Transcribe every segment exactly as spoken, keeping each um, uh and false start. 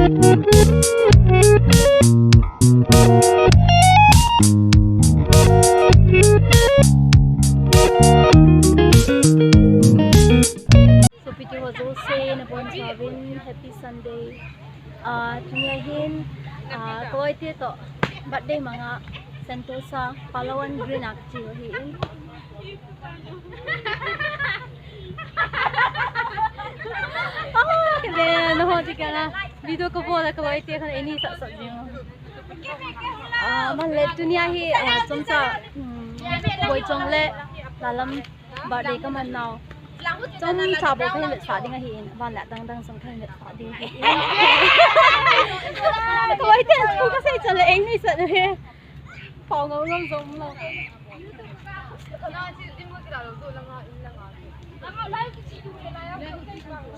Sopite ho jouse nabonchauvin Happy Sunday. Ah, tunia hin, ah, kaloite toh birthday manga Sentosa Palawan Green a kache u ahin. Ah, kile, naho ti kana. Video kabol a kaloite khan eini sat sat jing. Ah, man le tunia hi, ah, chomcha, hmm, boi chong le lalam birthday kaman nau. Chomcha bou kahin vetsah ding ahin, van le dang dang jong kahin vetsah ding ahin. Kaloite thu kasei chan le eini sat ahi. Pao ngam ngam jong lou.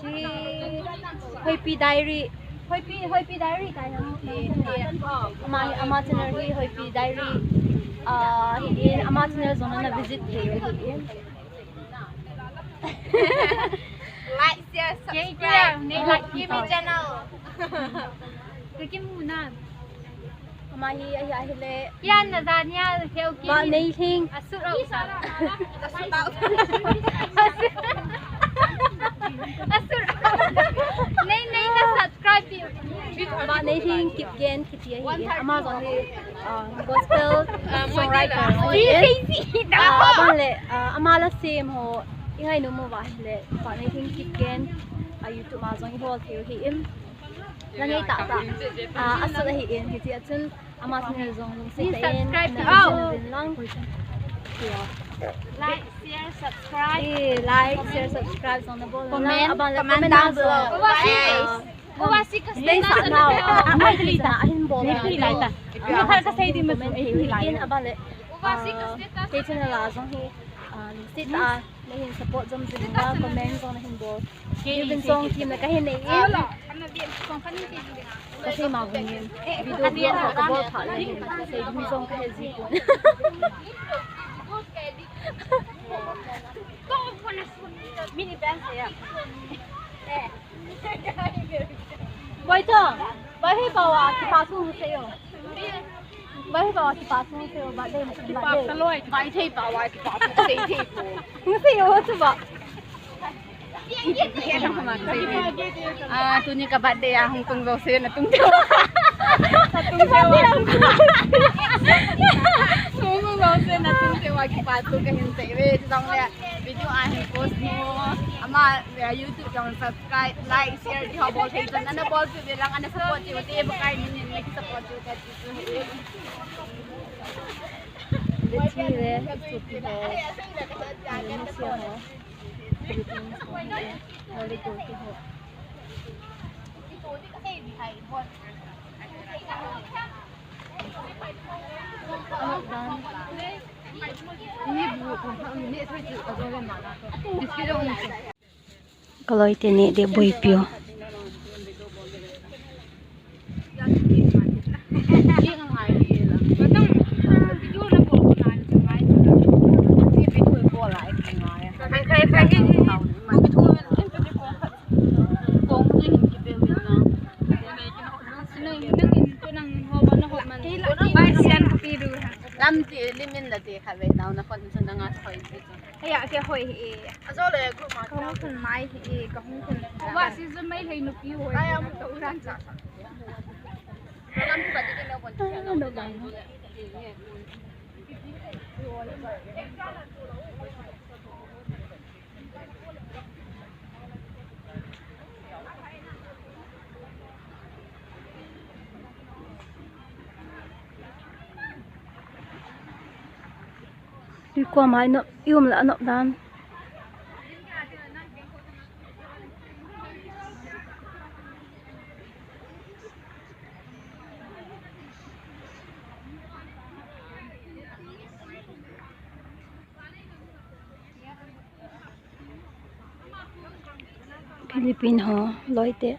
Chi Hoipi Diary. Hoipi, Hoipi Diary kai ham. Ama, ama channel hi Hoipi Diary. Ah, hi in ama channel jong na visit thei u ahin. Like, share, subscribe. Nei like Kimi channel. Kimi na. Ama hi, ahi, ahile. Pian na dan ya, Heo Kimi. Ba Nei Hing. Asur au sa. Asur au. Nei, nei na subscribe pi. Ba Nei Hing Kipgen kiti ahi. Ama jong hi, ah, gospel songwriter. Si, si, si. Ah, aban le, ah, ama la sem ho. I ngainom uva ahile. Ba Nei Hing Kipgen. Ah, YouTube a jong i hol thei u ahin. Langai tah tah. Ah, asut ahin, hitia chun ama channel jong lungset tah in, subscribe na visit uvin lang. Like, share, subscribe. Eh, like, share, subscribe jong nabol lang. Comment, aban le comment down below. Guys. Uva si ka status na. Mai tali ta. Ahin bol. Nei tali ta. Ni har ka sei di ma. Comment hi lai. Aban le. Uva si ka status. Kei channel a jong hi. Ah, lungset tah a. Neihin support jom jing uva, comment jong nahin bol. Kei vin jong kimna kahin nei e. Kasei ma vin. Video vlog ho kabol phat le hin kasei vin jong kahe ji pon. Boi chong, boi hi bou a kipa thu sei o. Boi hi bou a kipa thu sei o, birthday, birthday. Kipa ka loi, boi thei bou a kipa thu sei thei po. Sei o chu ba. Ah, tuni ka birthday a hung tung jouse na tung teu. Ka tung teu. Hung tung jouse na tung teu a kipa thu kahin sei ve, chuleh video a hin post mo. Ama, eh, YouTube jong subscribe, like, share, ti ho bol thei chun, ana bol peh uve lang, ana support peh ute, pakai min in, na ki support peh ute, ti chu hi. Let's see, let's see, Indonesia ho. Philippines ho. Holiday ho. Biscuit dong. Kaloi teni ding boipi u. Lam ti limin la ti kha ve nau na kon sun na nga hoi. Aya, kei hoi hi. Ajo le group ma. Kahung khun mai hi, kahung khun. Wa si jun mai hei nupi hoi. Ai, am to uran cha. Lam tu ka di ke no bon. No bang. Tui kua mai nop, i um la nop dan. Philippine ho, loite.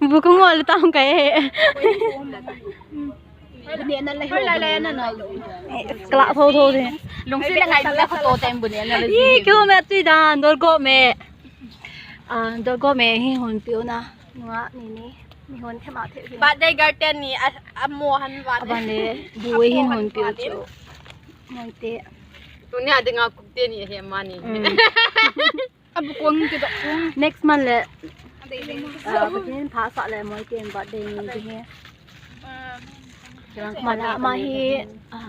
Bu ko ngol tang kai. Kala tho tho de. Lungsi le ngai le photo tem bu ne na le. Ih, kyo me tui dan dol go me. Ah, dol go me hi hon piu na. Nua ni ni. Ni hon thema the hi. Birthday girl ten ni a, a mo han wa. Aban le bu hin hon piu chu. Moite. Tunia dinga kuk te ni he mani. Abu kong ke dok kong. Next month le. Ah, Pathen pha sah le Moite in birthday ni ding he. Mala ma hi. Ah.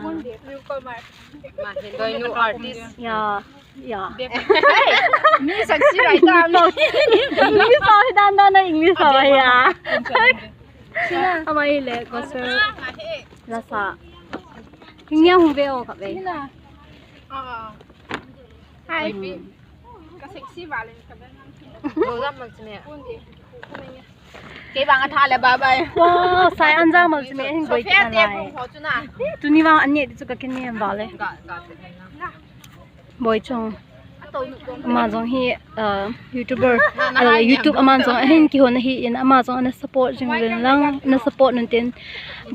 Ma hi doi nu artist. Ya, ya. Hey, mi sexy right now. English pa hi dan dan na English pa ya. Ama hi le gospel la sa. Hingia hung ve o ka ve. Ah. Hi. Ka sexy vale ka ben. Lo dam mal chine. Kei vang a tha le bye bye. Wow, sai an jang mal chine hin goi ti na. Tuni vang an ne chu ka kin ne vale. Boichong. Ama jong hi, uh, YouTuber. Ala YouTube ama jong ahin kihon ahi in ama jong ana support jing len lang na support nun tin.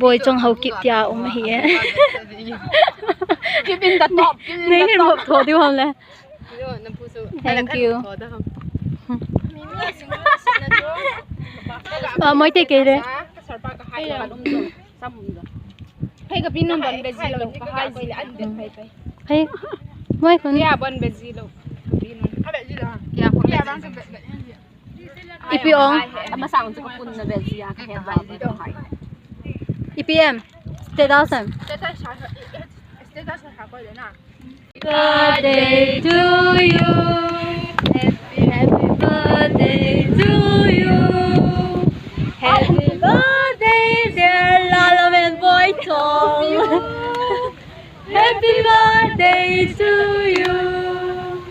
Boichong Haokip tia um ahi e. Keep in the top. Nei hin mop tho diu ham le. Thank you. Ah, Moite kei le. Hei ka pi nun bon be ji lo, ka hai ji le an be pai pai. Hei, Moi khun. Ya bon be ji lo. Ka pi nun. Ya ko be ji. Ipi ong? Ama sang chu ka pun na be ji ya ka he ba ji do hai. Ipi em? Status em? Status ha, status ha ko le na. Birthday to you. Happy, happy birthday to you. Happy birthday, dear Lalamen Boichong. Happy birthday to you.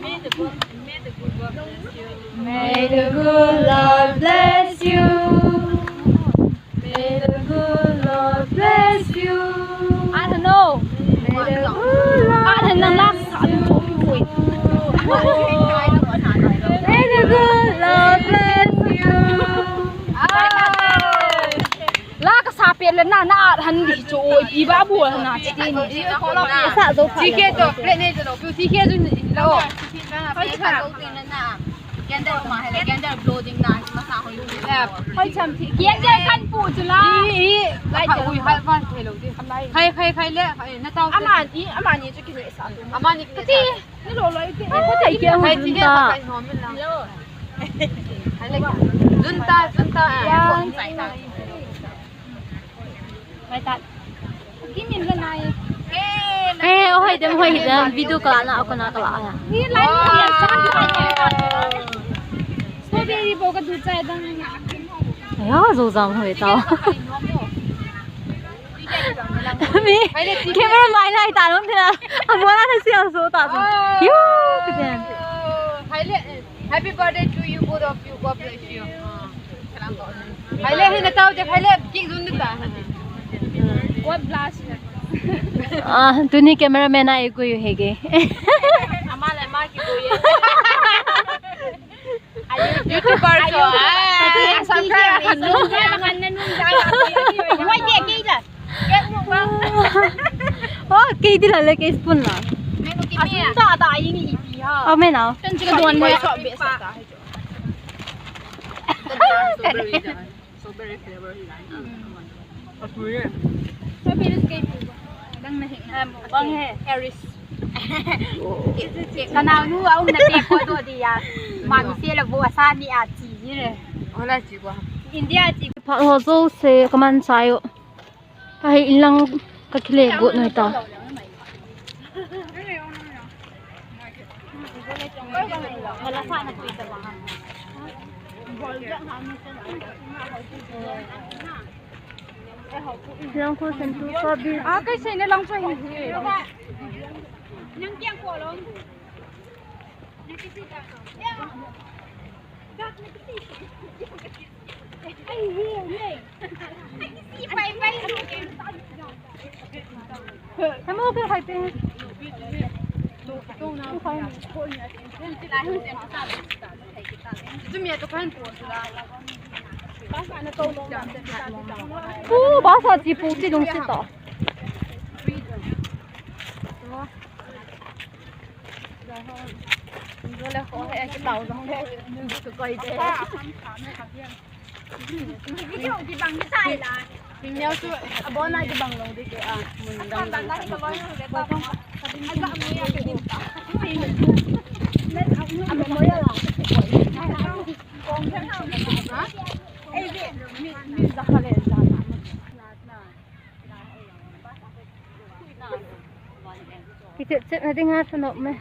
May the good, may the good Lord bless you. May the good Lord bless you. May the good Lord bless you. I don't know. May the good Lord bless you. May the good Lord bless you. La ka sa pe le na, na at han di chu oi, pi ba bu na chi ni. Sa zo. Chi ke to, plate ne to, pi chi ke jun lo. Hoi cha. Candle ma he le, candle blow ding na, ma sa hoi lu. Hoi cham thi. Candle kan pu chu la. I, i, lai cha ui hal van the lo di. Khai, khai, khai le, khai na tao. Ama ni, ama ni chu ki ne sa. Ama ni ki ne sa. Ni lo lo i ke. Ai, ko tai ke. Khai ti ke khai hom la. Hai le. Junta, junta. Mai ta. Kimin la nai. Eh, oh, hai dem, hai dem. Video kala na, ako na kala. Ni lai ni ya sa. Strawberry bo ka du chai dang. Aya, zo jam hoi ta. Mi, camera mai lai ta long thina. Amona na siang so ta so. Yu, kiten. Hai le. Happy birthday to you, both of you. God bless you. Hai le, hai na tao je, hai le, king dun ta. God bless you. Ah, tuni cameraman a ikoi u hege. Ama le ma ki koi. YouTuber so. Ai, subscribe. Nung ja, ngan na nung ja. Wai de ke da. Oh, kei di la le, kei spoon la. Asun ta ta ini ipi ha. Oh, me na. Tan chika don mo so be sa ta. Strawberry flavor hi la. Strawberry kei. Dang na hi. Bang he. Harris. Kanao nu au na pe ko do di ya. Ma mi se la bo sa ni a chi ni le. Hola chi ko. India chi. Pha ho so se kaman sayo. Ahi, inlang ka kile got noi ta. Lang ko sen tu ka bi. Ah, kai sen lang so hi. Nang kiang ko long. Hamo ke khai pe. Pu, bus a chi pu chi dong si to. Video kibang kitai la. Video chu abona kibang lou ding ke a. Mun dang dang. Kichep chep na ding a thanop me.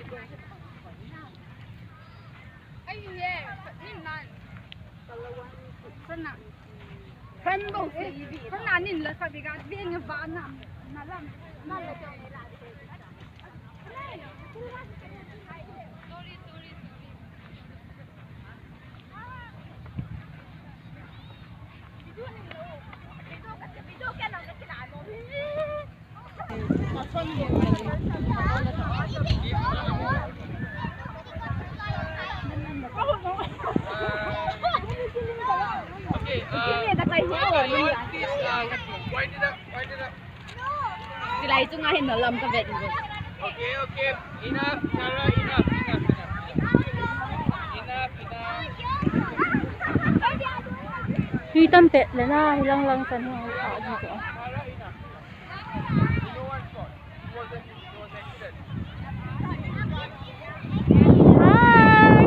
Okay, uh, please, uh, wind it up, wind it up. Silai chunga hin nalam ka vet. Okay, okay. Enough, Sarah, enough, enough, enough. Enough, enough. Hi tam pet le na, hi lang lang san ho, ha, dito. Sarah, enough. Hi.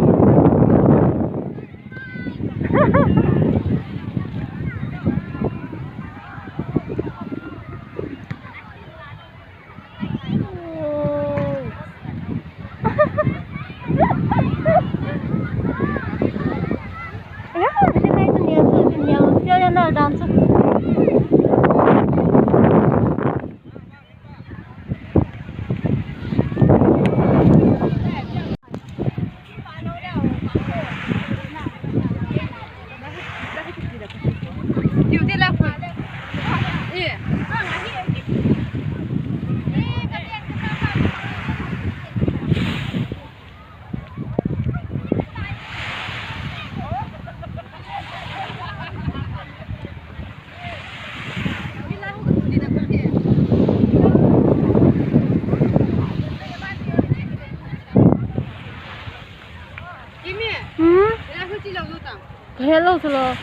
Hmm? Hello, hello.